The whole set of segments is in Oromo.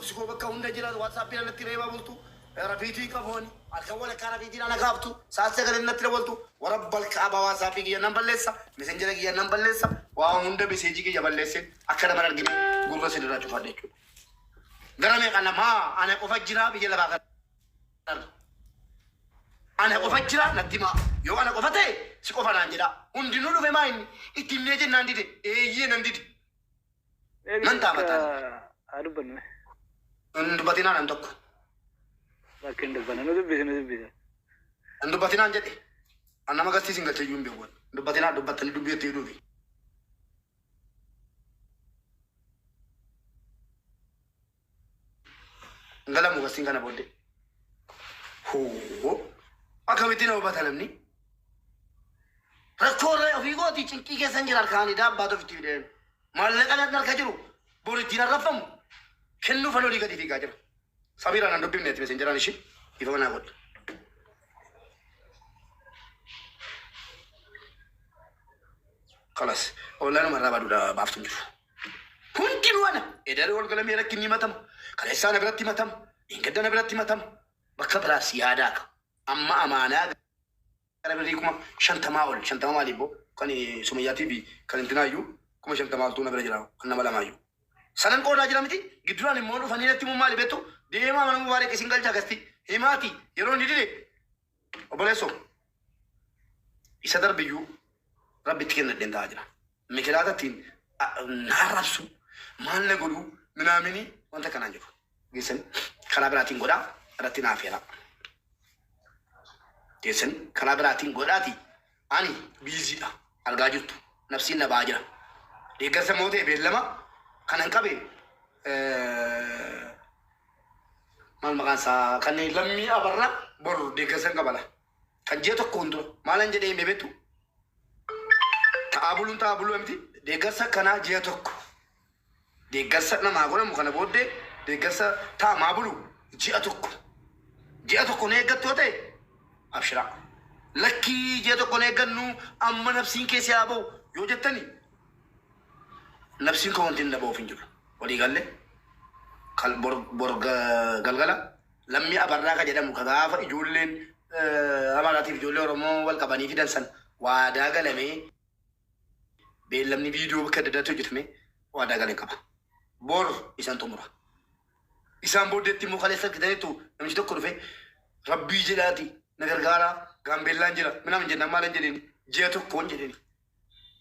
Lakkoofsi koo bakka hunda jira. WhatsAppii natti reebaa bultu. Rafiitii qabooni. Halkan walakkaa rafiitii na kaaftu. Sa'aat sagalee natti dabaltu. Warra balkaaba WhatsAppii kiyya nan balleessa. Messenger kiyya nan balleessa. Waa hunda message kiyya balleesse akka nama hin argine gurra isin irraa cufadha jechuudha. Gara meeqa namaa ana qofa jira biyya lafaa kana. Ana qofa jira natti himaa. Yoo ana qofa ta'e si qofa naan jedha. Hundinuu dhufe maa inni itti himnee jennaan dide. Eeyyee nan dide. Nan ta'a mataan. Haa dubbannu. Hin dubbatinaa nan tokko. Bakki hin dubbanna. Nu dubbisi, nu dubbisi. Hin dubbatinaan jedhe. An nama gastii sin galchee iyyuu hin beeku. Hin dubbatinaa, dubbattanii dubbii itti hidhuufi. Hin galamu gastiin kana booddee. Hoo! Akkamitti na hubata namni? Rakkoo irra ofii kooti cinqii keessan jira, harkaan idaa abbaatu ofitti fidee. Maallaqa nan harka jiru bor ittiin arrabfamu kennuuf olii gadi fiigaa jira. Samiiraan nan dubbifne ati messengeraan ishii ifa manaa godhu. Kalas ollaanuma irraa baduudha baaftu hin jiru. Hundinuu ana edara ol galamee rakkinni himatama. Kaleessaa na biratti himatama. Dheengadda na biratti himatama. Bakka biraas yaadaa ka. Amma amaanaa gara birrii 50,000 ol, 50 maaliif boo, kan Sumayyaatii fi kan intinaayyuu 50,000 oltuu na bira jira, kan nama lamaayyuu. Sanan qoodaa jira miti. Gidduraan immoo dhufanii natti himuu maali beektu, deemaa mana Mubaarak isin galcha gasti himaati yeroo inni dide, obboleessoo, isa darbiyyuu rabbitti kennadheen ta'aa jira. Mikilaata ittiin na arrabsu, maal na godhu minaamini, wanta kanaan jiru. Geessan karaa biraatiin godhaa, irratti naaf feera. Geessan karaa biraatiin godhaati, ani busydha, argaa jirtu, nafsiin na ba'aa jira. Deeggarsa immoo ta'e beellama kanan qabe, maal maqaan isaa, kan Lammii Abarraa bor deeggarsa hin qabala. Kan ji'a tokkoon dura maalan jedhee hime beektu? Ta'aa buluun ta'aa buluu miti, deeggarsa kanaa ji'a tokko deeggarsa namaa godhamu kana booddee deeggarsa ta'amaa bulu ji'a tokko, ji'a tokko na eeggattu yoo ta'e abshiraa. Lakkii, ji'a tokko na eeggannu, amma nafsiin keessi haa ba'u yoo jettani, nafsiin koo wanti inni na ba'uuf hin jiru. Walii galle kal bor bor galgala Lammii Abarraa ka jedhamu, ka gaafa ijoolleen Amaaraatiif ijoollee Oromoo wal qabanii fidan san waadaa galamee, beellamni viidiyoo bakka adda addaatti hojjetame waadaa galee qaba. Bor isan xumura. Isaan booddeetti immoo kaleessa argitaniitu, namichi tokko dhufe, rabbii jedhaati na gargaaraa, Gaambeellaan jira minaamin jennaan, maalan jedheeni? Ji'a tokkoon jedheeni.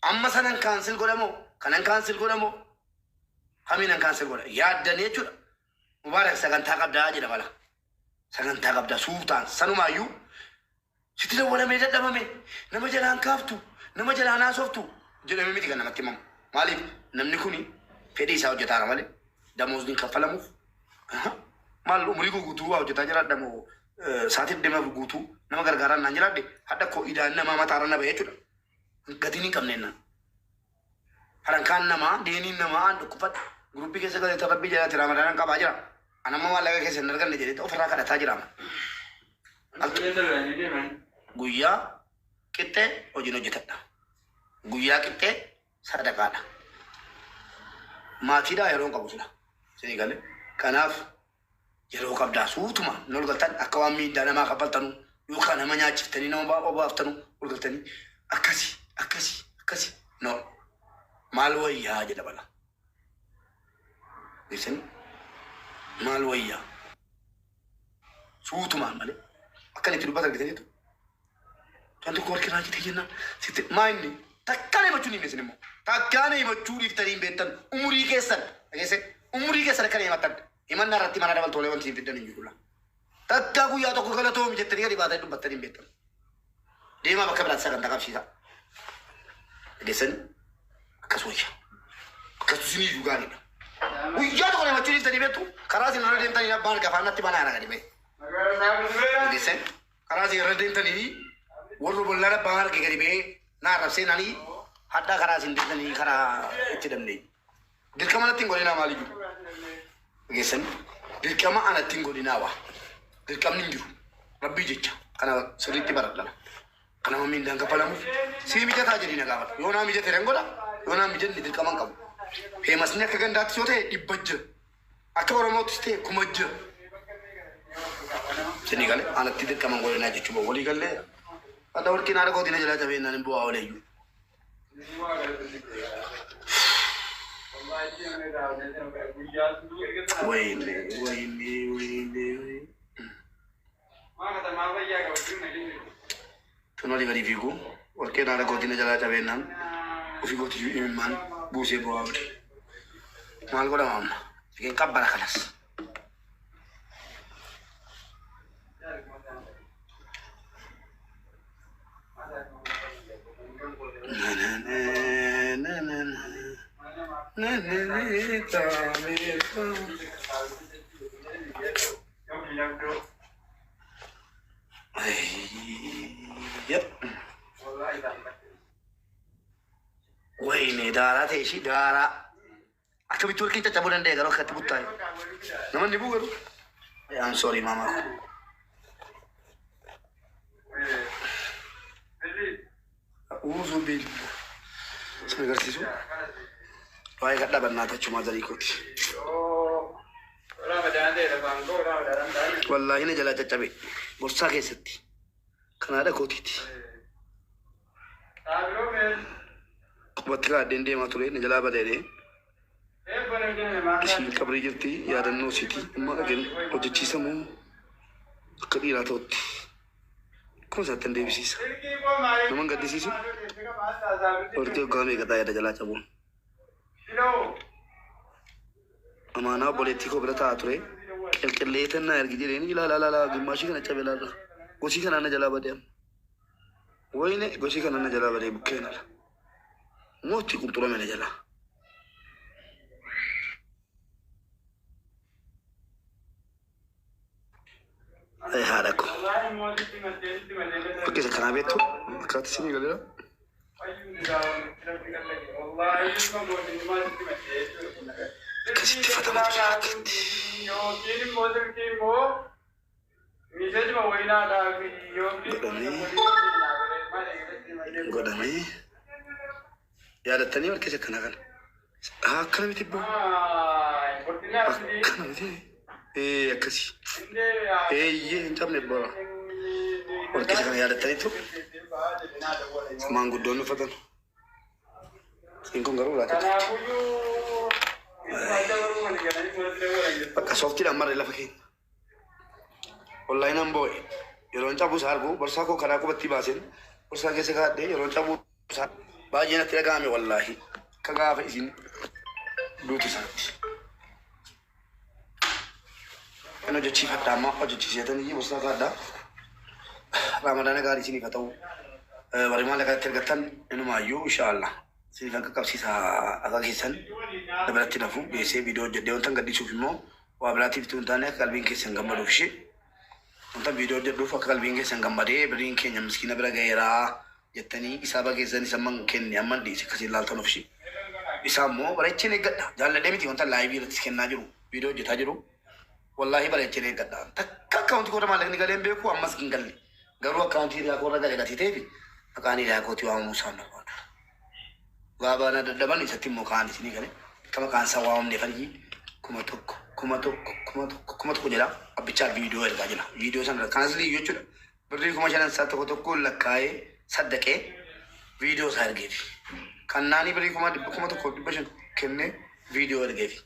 Amma sanan cancel godhamoo, kanan cancel godhamoo, kamiinan cancel godha yaaddanii jechuudha. Mubaarak sagantaa qabdaa jedha bala. Sagantaa qabdaa suutaan sanumaayyuu sitti dawwalamee dadhabame, nama jalaan kaaftu, nama jalaan haasoftu jedhamee miti kan namatti himamu. Maaliif namni kuni fedhii isaa hojjetaara malee damoozni hin kaffalamuuf. Maal umurii koo guutuu waa hojjetaa jiraadha moo sa'aatii 24 guutuu nama gargaaraan naan jiraadhe, hadha koo idaan namaa mataarra na ba'e jechuudha. Gatiin hin qabne jennaan. Farankaan namaa, deeniin namaa an dhukkubfadha. Guruppii keessa galee rabbii jalaati Ramadaanan qabaa jira. An amma maallaqa keessa hin arganne jedhee ofirraa kadhataa jira. Guyyaa qixxee hojiin hojjetadha. Guyyaa qixxee sadaqaadha. Maatiidhaa yeroo hin qabu sila. Isinii galee. Kanaaf yeroo qabdaa suutuma hin ol galtan, akka waan miindaa namaa kaffaltanuu yookaan nama nyaachiftanii nama obaaftanu ol galtanii akkasi akkasi akkasi, no, maal wayyaa jedha bala. Isin maal wayyaa suutumaan malee akkan itti dubbatan argitaniitu. Waan tokko harki irraa citee jennaan sitti maa inni takkaan himachuu ni, isin immoo takkaan himachuu dhiiftanii hin beektan umurii keessan dhageesse, umurii keessan akkana himattan, himannaa irratti mana dabaltoolee wanti hin fiddan hin jiru la. Takkaa guyyaa tokko galatoomi jettanii gadi baatanii dubbattanii hin beektan. Deemaa bakka biraatti sagantaa qabsiisaa. Dhageessanii akkas wayya. Akkasu isiniyyuu gaariidha. Guyyaa tokko himachuu dhiiftanii beektu, karaa isin irra deemtanii abbaan gafaan natti banaa gadi ba'e. Dhageessanii karaa isin irra deemtanii warri bollaan abbaan arge gadi ba'ee na arrabsee nanii hadhaa, karaa isin deemtanii karaa itti dabne. Dirqama natti hin godhinaa maaliyyuu. Dhageessanii dirqama anatti hin godhinaa waa. Dirqamni hin jiru. Rabbii jecha kana sirriitti baradhana. Kanama miindaan kaffalamuuf sii mijataa jedhii na gaafadhu. Yoo naa mijate nan godha. Yoo naa mijanne dirqama hin qabu. Famousni akka gandaatti yoo ta'e 100 jira. Akka Oromootis ta'e kuma jira. Isinii galee anatti dirqama godhanaa jechuudha. Walii galee adda warqiin haadha kootiin jalaa cabee naan hin bu'aa ooleyyuu. Wayne wayne wayne wayne. Tun olii gadi fiigu warqeen haadha kootiin jalaa cabee naan ofii kootiyyuu imimmaan buusee bu'aa oole. Maal godhama amma? Isheen qabbana kanas. Wayne daaraa ta'e ishii daaraa. Akkamitti warqeen caccabuu danda'e garuu akkatti buttaa'e. Namoonni bu'u garuu. I'm sorry mama ko. Uuzuu billah. Sin agarsiisu. Waa'ee kadhaa bannaa tachumaa zarii kooti. Wallaahi na jalaa caccabe. Borsaa keessatti. Kan haadha kootiiti. Qubatti kaadheen deemaa ture na jalaa badeedhe. Ishiin qabrii jirti yaadannoo isiiti. Amma dhageen hojjechiisamu akka dhiiraa ta'utti. Kun isaatti hin deebisiisa. Nama hin gaddisiisu. Warqee waggaa meeqa taa'ee jalaa cabuun. Amaanaa obboleettii koo bira taa'aa ture. Qilqillee tannaa ergi jedheen ilaalaa ilaalaa gimmaashii kana cabe ilaala. Gosii kanaan na jalaa badee amma. Wayne gosii kanaan na jalaa badee bukkeen ala. Mootii qunxurame na jalaa. Ay haadha koo. Bakki isa kanaa beektu akkaata isinii galeera. Akkasitti fatama ture akkatti. Godhamee godhamee yaadattanii warqee isa kanaa kana. Akkana miti boo. Akkana miti. Ee akkasi. Eeyyee hin cabne bora. Warqee isa kana yaadattaniitu maanguddoonni uffatan. Isiin kun garuu laata qabdi. Bakka sooftiidhaan marree lafa keenya. Onlaayinaan boo'e. Yeroon cabuu isaa argu borsaa koo karaa qubatti baaseen borsaa keessa kaa'adhee yeroon cabuu isaa baay'ee natti dhaga'ame wallaahi. Akka gaafa isin duutu isaatti. Kan hojjechiifadha amma hojjechiisetanii borsaa kaa'adha. Ramadaana gaarii isiniif haa ta'u. Warri maallaqa itti argattan inumaayyuu inshaallah. Isiniif akka qabsiisa akka keessan dabalatti nafu geessee viidiyoo hojjedhee wantan gaddisuuf immoo waa biraatiif utuu hin taane akka qalbiin keessan gammaduuf ishee. Wantan viidiyoo hojjedhuuf akka qalbiin keessan gammadee birriin keenya miskiina bira ga'eeraa jettanii isaaba keessan isa amman kenne amman dhiise akkasiin laaltanuuf ishee. Isaa immoo bareecheen eeggadha. Jaalladhee miti wanta laayivii irratti kennaa jiru viidiyoo hojjetaa jiru. Wallaahi bareecheen eeggadha. Takka akkaawuntii koorra maallaqni galee hin beeku ammas hin galle. Garuu akkaawuntii hiriyaa koorra gale gatii ta'eef maqaan hiriyaa kootii waamamuu isaan barbaadu. Gaafa na dadhaban isatti immoo kaan isinii gale akka maqaan isaa waamamneef argii 1000 1000 1000 1000 jedha abbichaa viidiyoo ergaa jira. Viidiyoo sana kanas liyyuu jechuudha. Birrii 5000 isaa tokko tokkoon lakkaa'ee saddaqee viidiyoo isaa ergeefi. Kan naanii birrii 1500 kennee viidiyoo ergeefi.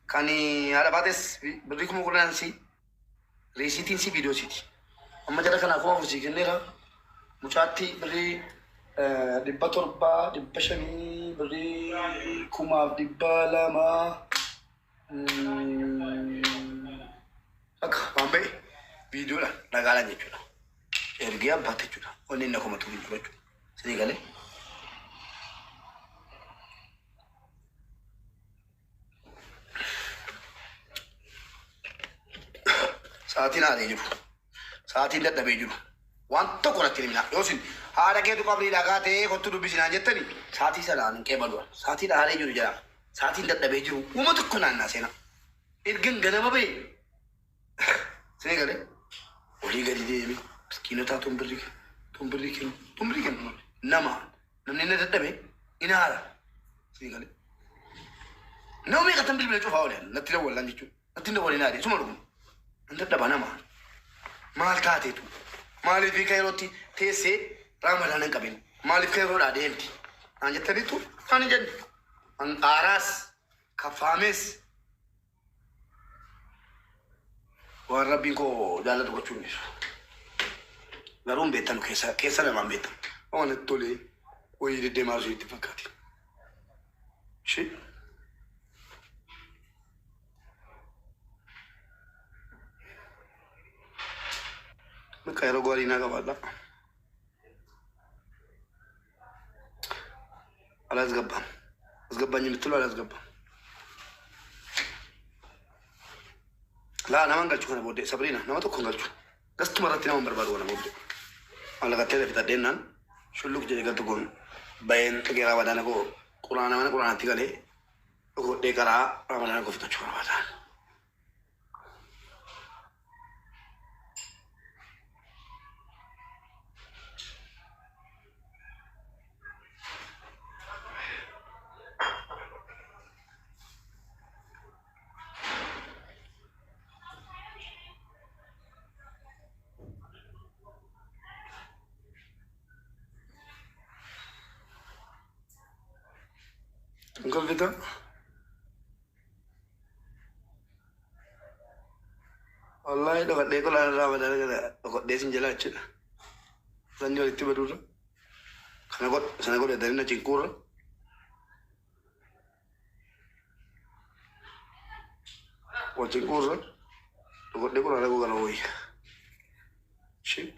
Kan haadha baates birrii 10,000 si riisiitiin si viidiyoo siiti. Amma jara kanaa 4000 sii kenneera. Mucaatti birrii 700 500 birrii 2,200 akka waan ba'e viidiyoodhaan ragaadhaan jechuudha. Ergee abbaatti jechuudha. Wanni inni komatu hin jiru jechuudha. Isinii galee. Sa'aatiin haadhee jiru. Sa'aatiin dadhabee jiru. Waan tokko natti hin himinaa. Yoo isin haadha keetu qabrii dhagaa ta'ee kottu dubbisinaan jettani sa'aatii sanaan hin qeebalu. Sa'aatiin haadhee jiru jedha. Sa'aatiin dadhabee jiru. Uuma tokko naannaa seenaa. Ergan ganama ba'e. Isinii galee olii gadi deeme miskiinotaa tun birrii kennu tun birrii kennu tun birrii kennu nama namni inni dadhabe in haara. Isinii galee. Nama meeqa tan bilbila cufaa oolan natti dawwallaan jechuudha. Natti hin dawwalinaa jedhe suma dhuguma. Nan dadhaba nama. Maal taateetu? Maaliif ka yerootti teessee Ramadaan hin qabin? Maaliif ka yeroodhaa deemti? Naan jettaniitu naan hin jenne. An qaaraas kaffaames waan rabbiin koo jaallatu gochuu hin dhiisu. Garuu hin beektanu keessa keessa namaa hin beektan. Waan natti tolee wayii deddeemaa isinitti fakkaate. Ishee. Bakka yeroo gaarii naa qabaadha. አላስገባም አስገባኝ የምትሉ አላስገባም። Laa naman galchu kana booddee Sabriina nama tokko hin galchu. Gastuma irratti nama hin barbaadu kana booddee. Maallaqattee fixadheennaan shulluk jedhe galtu kun bayeen xigee ramadaana koo quraana mana quraanaatti galee godhee karaa ramadaana koo fixachuu barbaada. Hin Wallahi dhokadhee qolaan ramadaana kana dhokadhee sin jalaa jechuudha. Sanyii walitti baduurra. Kana godh sana godhatanii na cinquurra. Wal cinquurra. Dhokadhee quraana koo kana wayya. Ishee.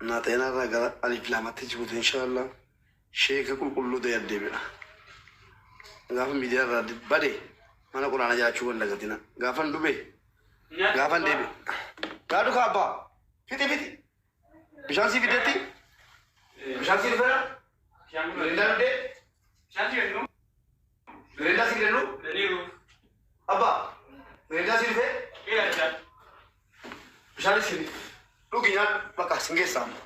Naa irraa gara alif lamatti jibuuti inshallah. Sheeka qulqulluu ta'e deebi'a. Gaafa miidiyaa irraa bade mana quraana jiraachuu hin dagatina. Gaafan dube gaafan deebi'e. Gaadhu kaabbaa fixi fixi. Bishaan sii fidetti? Bishaan sii dhufeera? Mirindaa dhufee? Mirindaa sii fidennu? Abbaa mirindaa sii dhufee? Bishaan sii dhugi nyaadhu bakka sin geessaa amma.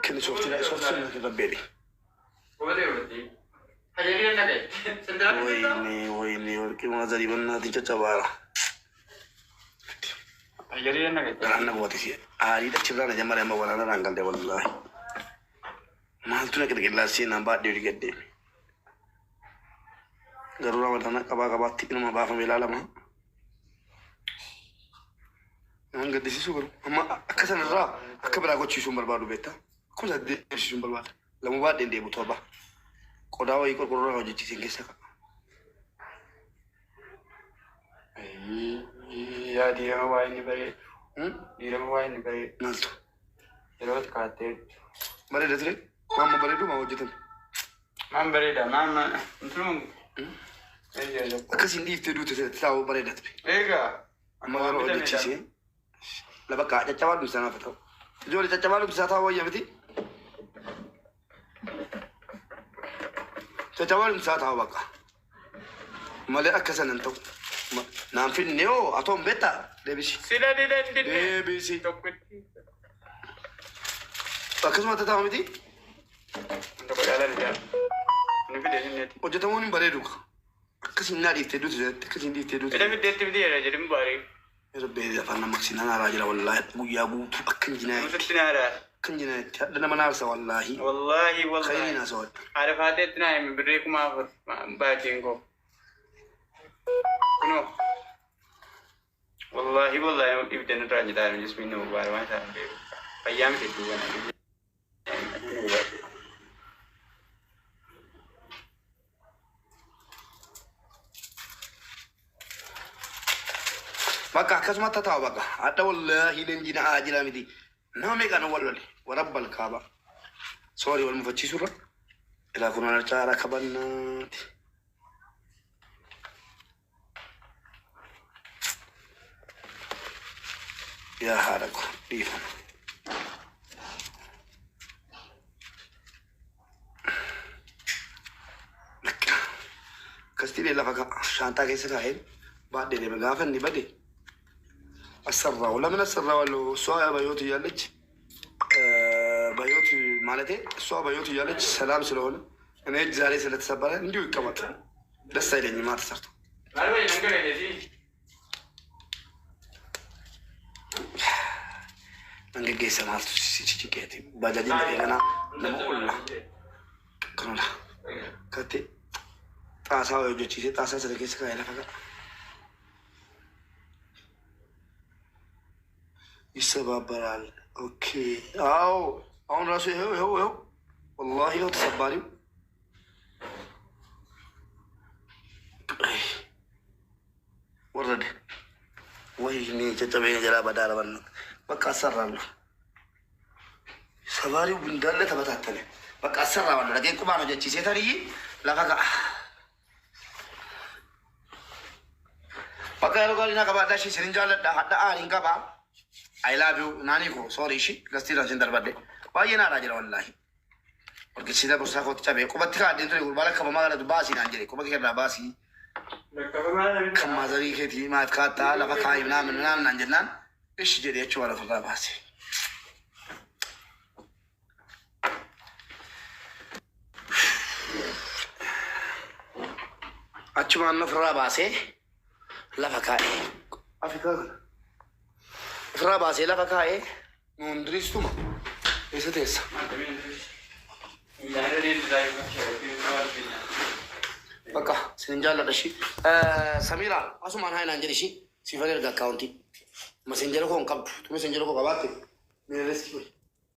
Kenni sooftii sooftii na rabbeedhi. Wayne wayne warqii maazarii bannaatiin caccabaara. Garaan na gubate si aarii achirraa na jammare amma waraana naan galte wallaahi. Maaltu na qirqillaasee naan baadhee olii gad deeme. Garuu ramadaana qabaa qabaatti inuma baafame ilaalama. Nama gaddisiisu garuu amma akka sanarraa akka biraa gochiisuu hin barbaadu beektaa. Akkuma isa deebisuu hin barbaada. Lamuu baadheen deebu torba. Qodaa wayii qorqorroo hojjechiiseen keessa ka'a. Yaa diirama waa inni bareedu. Diirama waa inni bareedu. Maaltu? Yeroo kaattee. Bareeda ture? Maamma bareedu maa hojjetame? Maan bareeda maamma intaluma. Akkasiin dhiiftee duute taa'uu bareeda ture. Egaa. Amma yeroo hojjechiisee lafa kaa caccabaa dhumsaa naaf ta'u. Ijoollee caccabaa dhumsaa taa'uu wayya miti. Caccabaa dhumsaa taa'uu bakka. Malee akka sana hin ta'u. Naan finne hoo atoon beektaa deebisi. Sila didan didne. Deebisi. Tokkotti. Akkasuma taa'u miti. Tokko caalaa didaa. Inni fide inni. Hojjetamuun hin bareedu. Akkasiin naa dhiiftee duute akkasiin dhiiftee duute. Fida fideetti fide jedha jedhin baarii. Rabbi afaan nama maqsinaan haaraa jira wallaahi guyyaa guutuu akka injinaayetti. Nuti naara. Akka injinaayetti hadha nama naarsa wallaahi. Wallaahi wallaahi. Khayriin haasawaa. Haadha faateetti naa himi birrii 4000 baatiin koo. Kunoo. Wallaahi wallaahi dhibdan irraa jedhaa jismiin nama baara waan isaan beeku. Fayyaa miti duuba na. Bakka akkasumatti taa'u bakka hadha wallaahi leenjii jira miti. Nama meeqaan wal lole warabbal kaaba. Soori wal mufachiisurra. Ilaa kun caara kabannaati. Yaa haadha ko dhiifama. Akkasitti lafa shaantaa keessa kaa'een baadhee deeme gaafa inni bade አሰራው። ለምን አሰራዋለሁ? እሷ በህይወት እያለች በህይወት ማለቴ እሷ በህይወት እያለች ሰላም ስለሆነ እኔ እጅ ዛሬ ስለተሰበረ እንዲሁ ይቀመጥ። ደስ አይለኝም ተሰርቶ። Maal wayii nan galee መንገድ geessa maaltu si cinqeeti? Baajaajiin dhaqee kanaa nama olla kanuma katti xaasaa wayii hojjechiisee xaasaa sana keessa kaa'ee lafa ka'a. ይሰባበራል። ኦኬ አዎ፣ አሁን ራሱ ይኸው ይኸው ይኸው ወላሂ ይኸው ተሰባሪው ወረደ። ወይኔ ጨጨቤ ጀላ በዳረ በእናትህ በቃ አሰራለሁ። ሰባሪው እንዳለ ተበታተነ። በቃ አሰራዋለሁ። dhaqee qubaan hojjechiisee tarii lafa ka'a. Bakka yeroo gaarii naa qabaadhaa ishee isinin jaalladha. Hadha aariin qaba. I love you. Naanii koo sorry ishee gastiidhaan isin darbadhe. Baay'ee naaraa jira wallaahi. Warqisiisa borsaa kootti cabee qubatti kaa'adheen ture gurbaa lakkafamaa galatu baasii naan jedhe quba keerraa baasii. Lakkafamaa. Kan maazarii keetii maaf kaattaa lafa kaa'i ምናምን ምናምን naan jennaan ishi jedhee achuma lafarraa baase. Achumaan ofirraa baasee lafa kaa'e. Afrikaa kana. Ofirraa baasee lafa kaa'ee nuun diriistuma eessa teessa? Bakka isin jaalladha ishii. Samiira asumaan haa naan jedhi ishii siifan erga akkaawuntii. Masenjera koo hin qabdu. Tu masenjera koo qabaatte miireessi wayi.